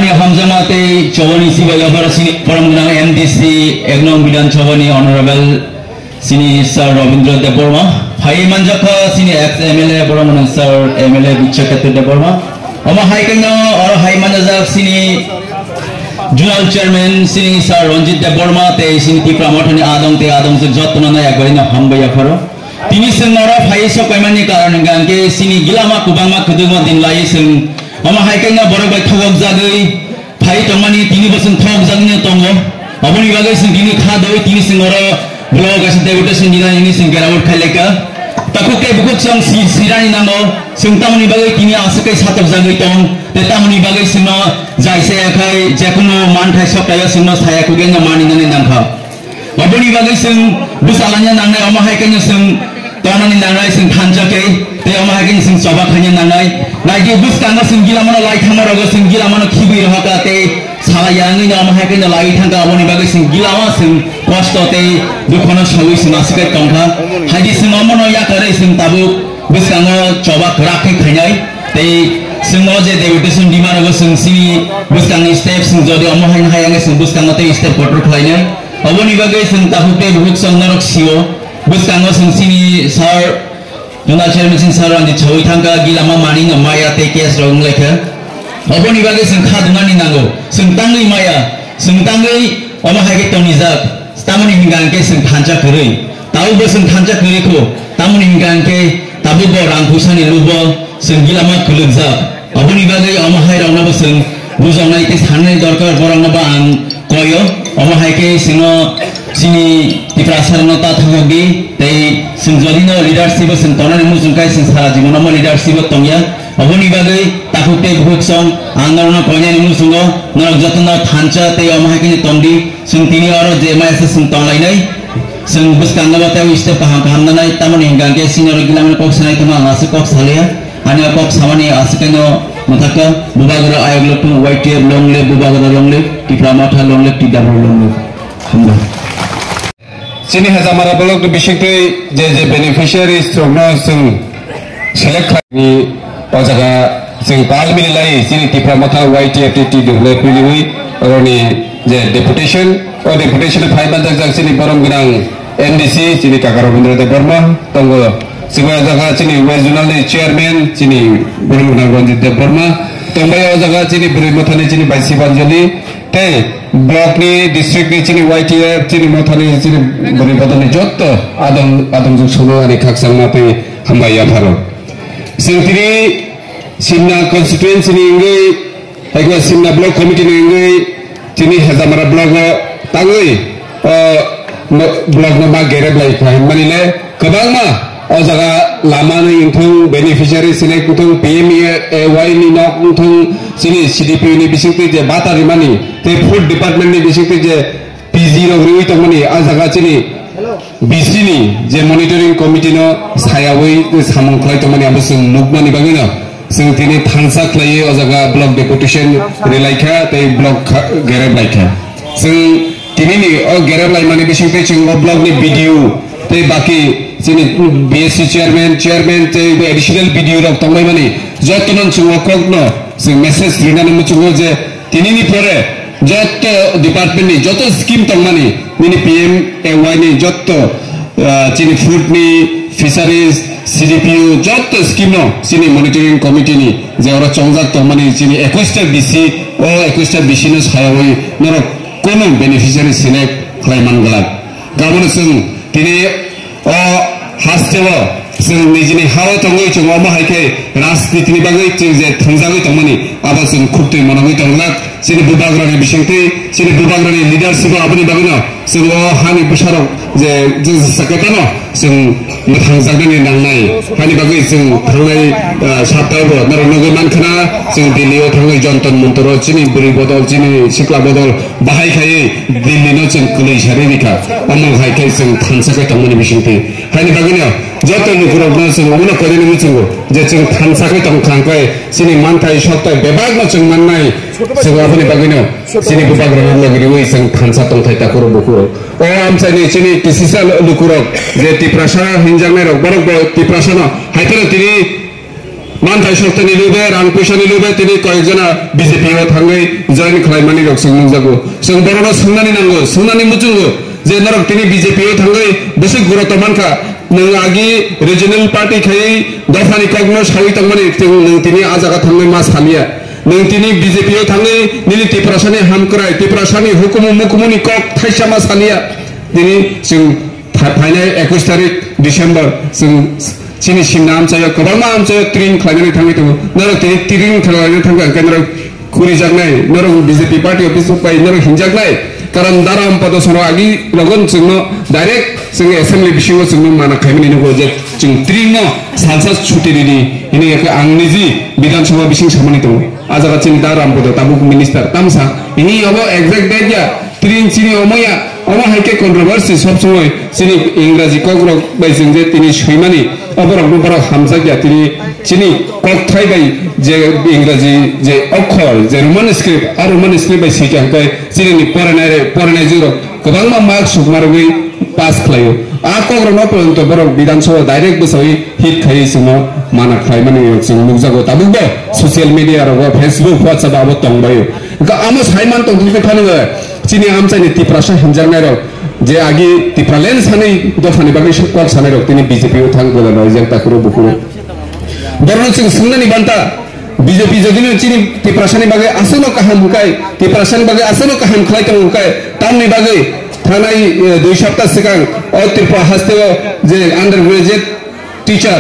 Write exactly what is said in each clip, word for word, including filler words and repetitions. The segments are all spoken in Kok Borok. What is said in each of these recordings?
Hamjakma tei chobani sibai yapharo chini borom gwnang M D C ek nong Bidhan Sabha ni Honorable chini Sir Rabindra Debbarma, phai manjakha chini ex M L A borom gwnang Sir M L A Bichakhetra Debbarma. Omo hai khe no oro hai manjak chini Zonal Chairman chini Sir Ranjit Debbarma tei chini Tipra Mothani adong tei adong se jotono no ekbari no hambai yapharo. Tini chwng oro phai sok paimani karon hwnkha hwnkhe chini gilama kwbangma kwdwkma din lai chwng omo hai khe no borok bai thogok jagwi phai tongmani tini bo chwng thogok jagwi no tongo. Oboni bagwi chwng tini kha doi tini chwng oro block kaisa deputation dinani hwnwi chwng geraut khai laikha. Takhuk tei bukhuk chwng si-, sirani nango. Chwng tamoni bagwi tini aswk khe satok jagwi tong. Tei tamoni bagwi chwngno jaisa yakhai jekunu manthai soktayo chwngno saya kugeno maninani nangkha. Oboni bagwi chwng bwsa laina nangnai, omo hai khe chwng tongnani nangnai, chwng thansa khe, tei omo hai khe chwng choba khaina nangnai. Naidi bwskango chwng gilamano lai thangma rogo chwng gilamano khibwi rohorkha tei salai ya wngwi no omo hai khe lai thangkha, oboni bagwi chwng gilama chwng kosto tei dukhono sawi chwng aswk khe tongkha. Haidi chwng omono yakarwi chwng tabuk bwskango choba kwrak khe khainai. Tei chwng o je deputation dima rogo chwng chini bwskangni step chwng jodi omo hai hai wngkhe chwng bwskango tei step kotor khlainai. Oboni bagwi chwng takhuk tei bukhuk chwng norok sio. Bwskango chwng chini sir, Zonal Chairman chini sir ani chawi thangkha, gilama manwi no maya tei case rok wnglaikha. Oboni bagwi chwng kha dunani nango. Chwng tangwi maya, chwng tangwi omo hai khe tonijak. Tamoni hwnkha hwnkhe chwng thansa kwrwi. Tabukbo chwng thansa kwrwi kho. Tamoni hwnkha hwnkhe tabukbo rang puisani lubo chwng gilama kwlwkjak. Oboni bagwi omo hai rokno bo chwng bujaknai tei sanani dorkar, borokno bo ang koyo. Omo hai khe chwngno chini Tiprasa rokno ta thangokdi tei chwng jodi no leadership o chwng tongnani muchung kai chwng sara jibon omo leadership o tongya. Oboni bagwi takhuk tei bukhuk song ang norokno koinani muchungo norok jotono thansa tei omo hai khe tongdi. Chwng tini oro je maya se chwng tonglainai, chwng bwskango bo tei step kaham kaham nanai, tamoni hwnkha hwnkhe senior gilamani kok sanai tongma ang aswk kok salia. Ani o kok samani aswk kaino mwthakha, Bubagra ayok lok tong, Y T F long live, Bubagra long live, Tipra Motha long live, T W long live. Hambai. Chini Hajamara block ni bisingtwi je je beneficiaries rokno chwng select khlaini o jaga chwng pal mili lai chini Tipra Motha Y T F T T W P ni oroni je deputation, o deputation phai manjak jak chini borom gwnang M D C chini kaka Rabindra Debbarma tongo. Chwng o jaga chini West Zonal ni chairman chini borom gwnang Ranjit Debbarma tongbai, o jaga chini bwrwi mothani chini Baisi Banjali. Tei block ni, district ni chini Y T F, chini mothani, chini bwrwi bodolni jotto adong, adongjwk sono ani khakchangma tei hambai yapharo. Chwng tini Simna constituency ni wngwi, ego Simna block committee ni wngwi, tini Hejamara block o tangwi, o, mo-, block no ma gerep lai kha hwnmani le, kwbangma o jaga lama ni wngthung, beneficiary select wngthung, P M A Y ni nok wngthung, chini C D P O ni bisingtwi je bata rimani, tei food department ni bisingtwi je P G rok riwi tongmani, a jaga chini B C ni je monitoring committee no sayawi samung khlai tongmani, abo chwng nukmani bagwi no. Chwng tini thansa khlaiwi o jaga block deputation rilaikha tei block kha-, gerep laikha. Chwng tinini o gerep laimani bisingtwi chwng o block ni B D O tei baki chini B S C chairman, chairman tei additional B D O rok tonglaimani jotono chwng o kokno chwng message rinani muchungo je tinini pore joto department ni joto scheme tongmani nini P M A Y ni joto, ah, chini food ni, fisheries, C D P O joto scheme no chini monitoring committee ni je oro chongjak tongmani chini ekwis ta B C, o ekwis ta B C no sayawi norok kunu beneficiary select khlai man glak. Gabon chwng tini o haste o chwng nijini ha o tongwi chwng omo hai khe rajniti ni bagwi chwng je thwngjagwi tongmani abo chwng khuk twi monogwi tong glak. Chini bubagrani bisingtwi, chini bubagrani leadership o aboni bagwino chwng o hani bwsarok je, je saketano chwng mwthangjaknani nangnai. Hani bagwi chwng thangnai, ah, saptao bo norok nugwi mankha na, chwng Delhi o thangwi Jantar Mantar o chini bwrwi bodol, chini sikla bodol bahai khaiwi Delhi no chwng kwlwi sari rikha. Omo hai khe chwng thansa khe tongmani bisingtwi. Haini bagwino joto lukurokno chwng omono koinani muchungo je chwng thansa khe tong kha hwnkhe chini manthai sokthai bebakno chwng mannai. Chwng aboni bagwino chini bubagrano logi riwi chwng thansa tongthai takhurok bukhurok. O amchaini chini kisisa lukurok je Tiprasa hinjaknairok borokbo Tiprasano hai phano tini Manthai soktani lobe, rang poisani lobe, tini koyekjona B J P o thangwi join khlaimani rok chwng nukjago. Chwng borokno swngnani nango, swngnani muchungo je norok tini B J P o thangwi bwswk gura tongmankha, nwng agi regional party khaiwi dophani kokno sawi tongmani, nwng tini a jaga thangwi ma saliya. Nwng tini B J P o thangwi nini Tiprasani hamkrai, Tiprasani hukumu mukumuni kok thaisa ma saliya. Tini chwng Pha-, phainai ekush tarik December chwng chini simna amchaio kwbangma amchaio training khlainani thangwi tongo. Norok tini training khlainani thangkha hwnkhe norok khurijaknai, norok B J P party office bai norok hinjaknai. Karon Dara Ampada soro agi rogon chwngno direct chwng assembly bisingo chwngno mana khaimani nugo je chwng training no salsa chuti rini hini yakhe ang niji Bidhan Sabha bising samani tongo. A jaga chini Dara Ampada tabuk minister tamsa hini obo exact date ya. Tini chini omoya, omo hai khe controversy sob somoi chini Ingraji kokrok bai chwng je tini swimani, oborok no borok hamjak ya tini chini kokthai bai je Ingraji je okhor, je Roman script, a Roman script bai swi khe hwnkhe chini ni poranai, poranai jwk rok kwbangma mark sukma rwgwi pass khlaio. A kokrok no porjonto borok Bidhan Sabha direct bwsawi hit khaiwi chwngno mana khlaimani chwng nukjago. Tabuk bo social media rogo, Facebook, WhatsApp abo tongbaio. Hwnkhe amo saiman tongthokgwi phano chini amchaini Tiprasa hinjaknairok je agi Tipraland sanwi dophani bagwi kok sanairok tini B J P o thang gwdalai jang takhuro bukhuro. Borokno chwng swngnani banta, B J P jodino chini Tiprasani bagwi aswkno kaham hwnkhai, Tiprasani bagwi aswkno kaham khlai tongo hwnkhai, tamni bagwi thanai, eh, dui sapta swkang o Tripura hasteo je undergraduate teacher,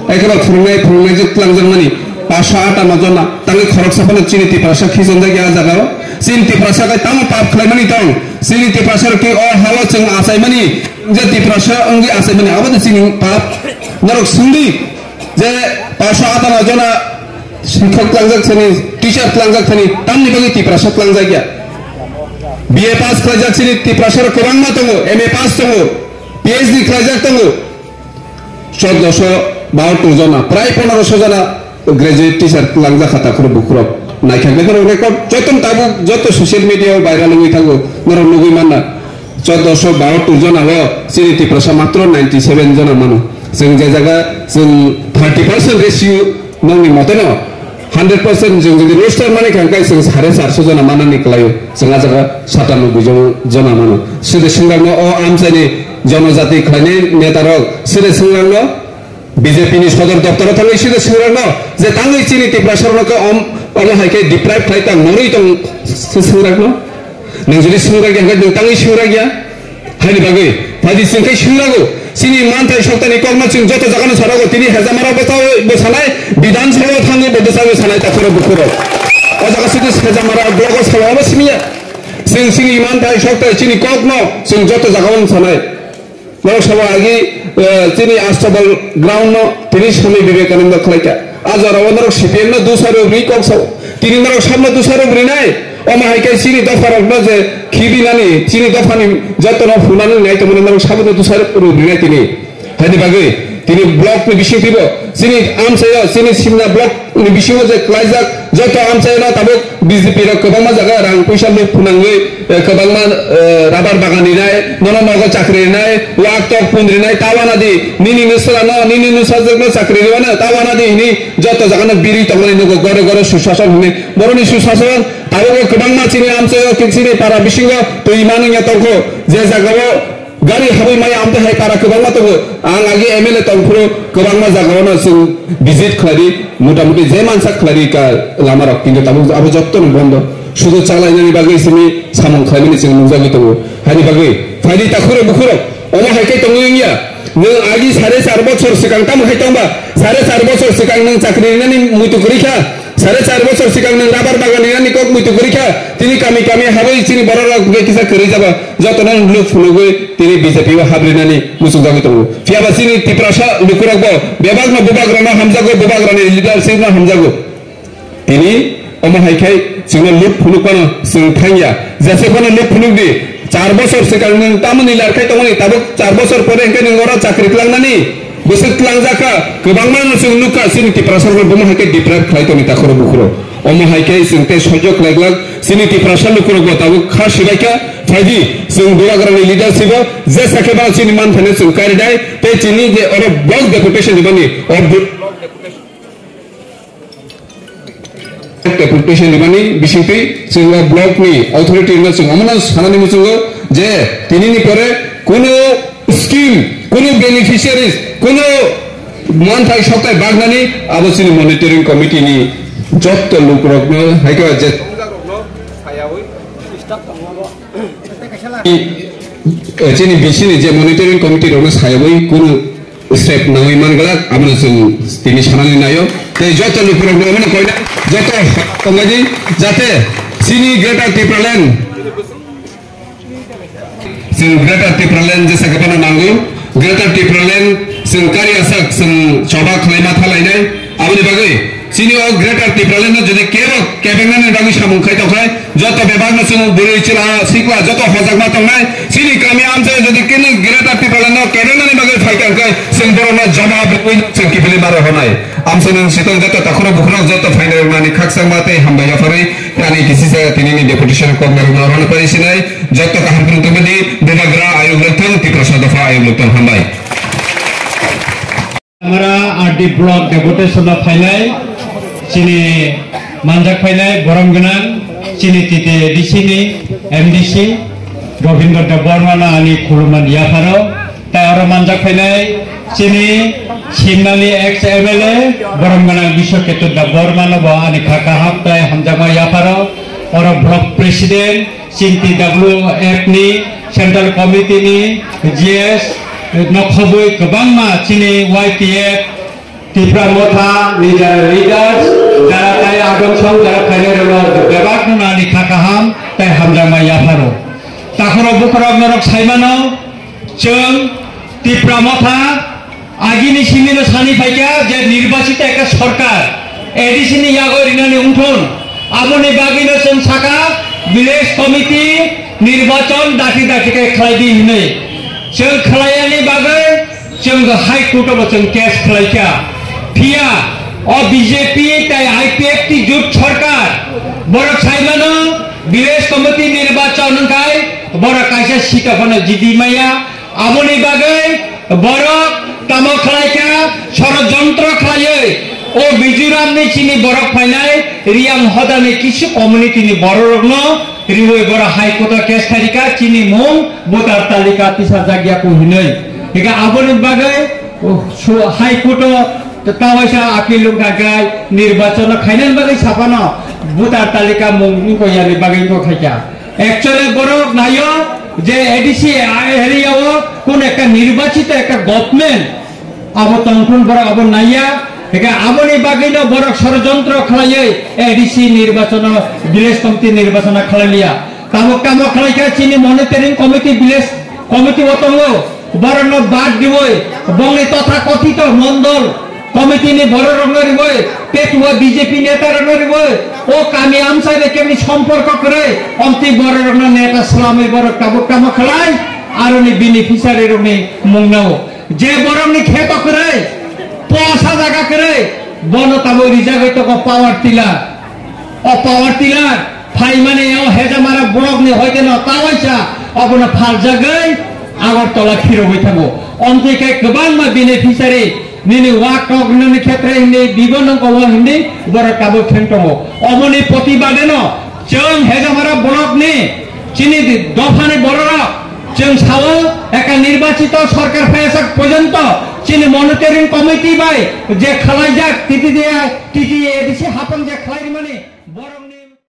ekheno phwrwngnai, phwrwngnai je twlangjakmani, paso atano jona, tangwi khoroksa phano chini Tiprasa khichonjakya a jagao. Chini Tiprasa khe tamo pap khlaimani tong? Chini Tiprasa rok khe o hao chwng achaimani, je Tiprasa wngwi achaimani, abo de chini pap. Norok swngdi je paso atano jona sikhok tlangjak thani, teacher tlangjak thani, tamni bagwi Tiprasa twlangjakya? B A pass khlaijak chini Tiprasa rok kwbangma tongo, M A pass tongo, P H D khlaijak tongo. Choddoso bahatur jona, prai pondroso jona graduate teacher twlangjak kha takhurok bukhurok. Naikha khe khorok record, joto tabuk, joto social media o viral wngwi thango, norok nugwi manna. Choddoso bahatur jona o chini Tiprasa matro ninety seven jona mano. Chwng je jaga chwng thirty percent ratio nokni mote no, hundred percent chwng jodi roster mani kha, hwnkhe chwng sare charso jona manani kwlaio, chwng a jaga satanoboi jon-, jona mano. Sede swngjakno o amchaini jonojati khlainai netarok, sede swngjakno B J P ni sodor doptoro thangwi sede swngjakno je tangwi chini Tiprasarokno khe om-, omo hai khe deprive khlai tang norwi tong se swngjakno. Nwng jodi swngjakya hwnkhe nwng tangwi swngjakya. Haini bagwi, phaidi chwng khe swngjago. Chini manthai soktani kokno chwng joto jagano sarago. Tini Hejamara bwsa-, bwsanai, Bidhan Sabha thangwi bo bwsai bwsanai takhurok bukhurok. O jaga sidi Hejamara blogo sabo obo simiya. Chwng chini manthai soktai chini kokno chwng joto jagao sanai. Norok sabo agi, eh, chini Astabal ground no tini Swami Vivekananda khlaikha. A jora o norok C P M no dusaro bri kok sao. Tini norok sabno dusaro brinai. Omo hai khe chini dopha rok no je khibi nani, chini dopha ni joto no phunani nai tongmani norok sabno dusaro brinai tini. Haini bagwi tini block ni bising tibo chini amchaio, chini Simna block ni bisingo je klaijak joto amchaio no tabuk B J P rok kwbangma jaga rang puisa luk phunangwi, eh, kwbangma, eh, rabar bagan rinai, nono nogo chakri rinai, wak tok pun rinai, ta wana di, nini nwsala no, nini nwsajwk no chakri riwano, ta wana di hini joto jaga no biri tongmani nugo gore gore susason hini. Boroni susason, tabuk kwbangma chini amchaio, chini para bisingo twi manwngya tongkho, je jagao Gari habwi maya amtwi hai para kwbangma tongo. Ang agi M L A tongphuru kwbangma jagao no chwng visit khlaidi, mota moti je mansak khlaidi ka lama rok, kintu tabuk abo jotto no bondo. Sudu chalainani bagwi simi samung khlaimani chwng nungjagwi tongo. Haini bagwi phaidi takhurok bukhurok omo hai khe tongwi wngya. Nwng agi sare char bochor swkang tamo hai tongba? Sare char bochor swkang nwng chakri rinani muitu kwrwi kha. Sare char bochor swkang nwng rabar bagan rinani kok muitu kwrwi kha, tini kami kami habwi chini borok rok hwnkhe kisa kwrwi jaba, jotono luk phunugwi tini B J P o habrinani muchungjagwi tongo. Phiyaba chini Tiprasa lukurokbo bebakno bubagrano hamjago, bubagrani leadership no hamjago. Tini omo hai khai chwngno luk phunuk phano chwng thangya, jesa phano luk phunuk di. Char bochor swkang nwng tamoni lar khai tongmani, tabuk char bochor pore hwnkhe nwng oro chakri tlangnani bwswk tlangjak kha, kwbangma no chwng nuk kha, chini Tiprasa rok bomo hai khe deprive khlai tongni takhuro bukhuro. Omo hai khe chwng tei soijo khlai glak, chini Tiprasa lukurok bo tabuk kha sibai kha, phaidi chwng bubagrani leadership o jesa khe ba chini man thani chwng kari dai, tei chini je oro block deputation rwmani, o bu- Application rimani bisingtwi chwng o block ni authority no chwng omono sanani muchungo je tinini pore kuno scheme, kuno beneficiaries, kuno manthai sokthai bagnani abo chini monitoring committee ni jotto lukrokno haikhe je chini bisini je monitoring committee rokno sayawi kuno step nawi manglak, abono chwng tini sanani naio. Tei joto lukurokno abono koina, joto tongnai di, jate chini Greater Tipraland, chwng Greater Tipraland jesa kwbangma nango. Greater Tipraland chwng kari asak chwng choba khlaima thalainai. Aboni bagwi chini o Greater Tipraland no jodi kebo kebengnani bagwi samung khai tongkha, joto bebakno chwng bwrwi chwla sikla joto hojakma tongnai. Chini kami amchai jodi kini Greater Tipraland no kebengnani bagwi phaikha hwnkhe chwng borokno jawab rwwi chwng kiphilwi ma rohornai. Amchaini sitwng joto takhurok bukhurok joto phainai rwnani khakchangma tei hambai yapharwi ani kisisa tinini deputation kok narwkna rohorna pari sinai. Joto kaham phwrwng tongmani bubagra ayuk lokthang, Tiprasa dopha ayuk lokthang, hambai. Amara R D block deputation o phainai, chini manjak phainai, borom gwnang, chini T T A D C ni M D C, Robindra Debbarma no ani khulumani yapharo, tai oro manjak phainai, chini Simnani ex M L A, borom gwnang Biswa Ketu Debbarma no bo ani kha kaham tai hamjakma yapharo, oro block president, chini T W F ni, Central Committee ni, G S, nokhobwi kwbangma chini Y T F, Tipra Motha ni jara leaders, jara tai adong song jara phainai rwno bebak no ani kha kaham tai hamjakma yapharo. Takhurok bukhurok norok saimano, chwng Tipra Motha agini simino sani phaikha je nirbachito ekta sorkar A D C ni yago rinani wngthun, aboni bagwino chwng saka village committee nirbachon dati dati khe khlai di hinwi. Chwng khlaiyani bagwi chwng High Court o bo chwng case khlaikha. Phiya o B J P tai I P F T jut sorkar borok saimano village committee nirbachon wngkhai borok kaisa seat o phano jidi maya. Aboni bagwi borok tamo khlaikha, sorojontro khlaiwi o Mizoram ni chini borok phainai Riyang hodani kisu community ni bororokno riwi borok High Court o case kharika chini mung voter talika tisajak ya ku hinwi. Eka aboni bagwi o su-, High Court o ta waisa appeal wngkha khe nirbachon o khainani bagwi saphano voter talika mung wngko yani bagwi wngko khaikha. Actually borok naio je A D C area o kun ekta nirbachito ekta government abo tongthun borok abo naiya, hingke aboni bagwino borok sorojontro khlaiwi A D C nirbachono, village committee nirbachono khlailia. Tabuk tamo khlaikha chini monitoring committee, village committee o tongo, borokno bad riwi, bongni totha kothito mondol committee ni bororokno riwi, petuwa B J P neta rokno riwi, o kami amchai bai kemni somporko kwrwi, omtwi bororokno neta swlamwi borok tabuk tamo khlai, aroni beneficiary rokni mungno. Je borokni kheto kwrwi, posa jaga kwrwi, bono tabuk rijagwi tongo power tiller. O power tiller phaimani o hejamara borokni hoiteno tawaisa obono phaljagwi Agartala phirogwi thango. Omtwi khe kwbangma beneficiary nini wak kok nini khetre hindi bibo nongko o hindi borok tabuk theng tongo. Omoni protibadeno chwng hejamara borokni chini dophani bororok chwng sao eka nirbachito sorkar phaiyasak porjonto chini monitoring committee bai je khalaijak T T D A, T T A D C hapang je khlai rimani